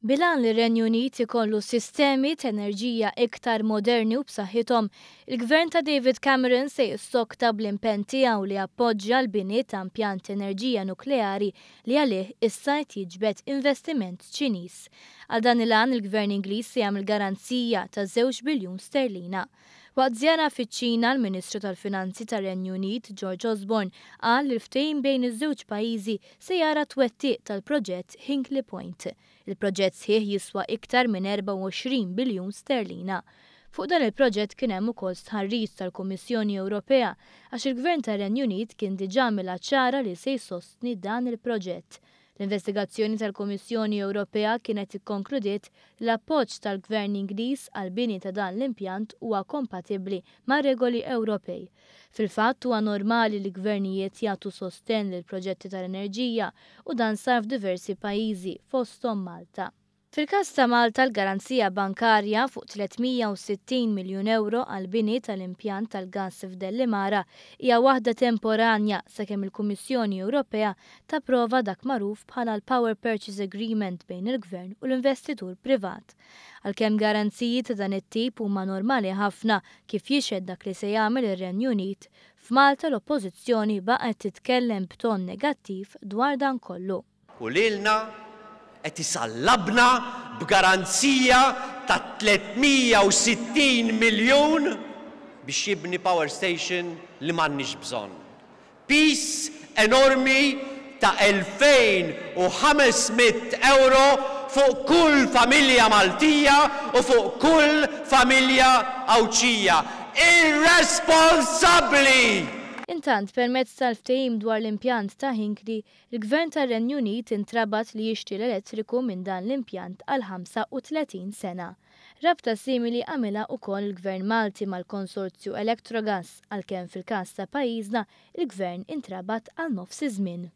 Bil-għan li r-Renju Unit ikollu sistemi t'enerġija iktar moderni u b'saħħithom, il-Gvern ta' David Cameron se jissokta bl-impenn tiegħu li jappoġġja l-bini ta' impjant enerġija nukleari li għalih issa qed jiġbed investiment Ċiniż. Għal dan il-għan il-Gvern Ingliż se jagħmel garanzija ta' żewġ biljun sterlina. Waqt żjara fiċ-Ċina, l-Ministru tal-Finanzi tar-Renju Unit, George Osborne, qal li l-ftehim bejn iż-żewġ pajjiżi se jara t-twettiq tal-proġett Hinkley Point. Il-proġett sħiħ jiswa iktar minn 24 biljun sterlina. Fuq dan il-proġett kien hemm ukoll stħarriġ tal-Kummissjoni Ewropea għax il-Gvern tar-Renju Unit kien diġà għamilha ċara li se jsostni dan il-proġett. L-investigazzjoni tal-Kummissjoni Ewropea kienet ikkonkludiet li l-appoġġ tal-Gvern Ingliż għall-bini ta' dan l-impjant huwa kompatibbli mar-regoli Ewropej. Fil-fatt huwa normali li gvernijiet jagħtu sostenn lil proġetti tal-enerġija u dan sar f'diversi pajjiżi fosthom Malta. Fil-każ ta' Malta l-garanzija bankarja fuq 360 miljun ewro għall-bini tal-impjant tal-gass f'Dellimara hija waħda temporanja sakemm il-Kummissjoni Ewropea tapprova dak magħruf bħala l-Power Purchase Agreement bejn il-Gvern u l-investitur privat. Għalkemm garanziji ta' dan it-tip huma normali ħafna kif jixhed dak li se jagħmel ir-Renju Unit, f'Malta l-Oppożizzjoni baqgħet titkellem b'ton negattiv dwar dan kollu. U lilna qed isallabna b'garanzija ta' 360 miljun biex jibni power station li m'għandniex bżonn. Piż enormi ta' 2,500 ewro fuq kull familja Maltija u fuq kull familja Għawdxija. Irresponsabbli! Intant, permezz tal-ftehim dwar l-impjant ta' Hinkley, Il-Gvern tar-Renju Unit intrabat li jixtri l-elettriku minn dan l-impjant għal 35 sena. Rabta simili għamilha ukoll il-Gvern Malti mal-konsorzju Electrogas għalkemm fil-każ ta' pajjiżna il-Gvern intrabat għal nofs iż-żmien.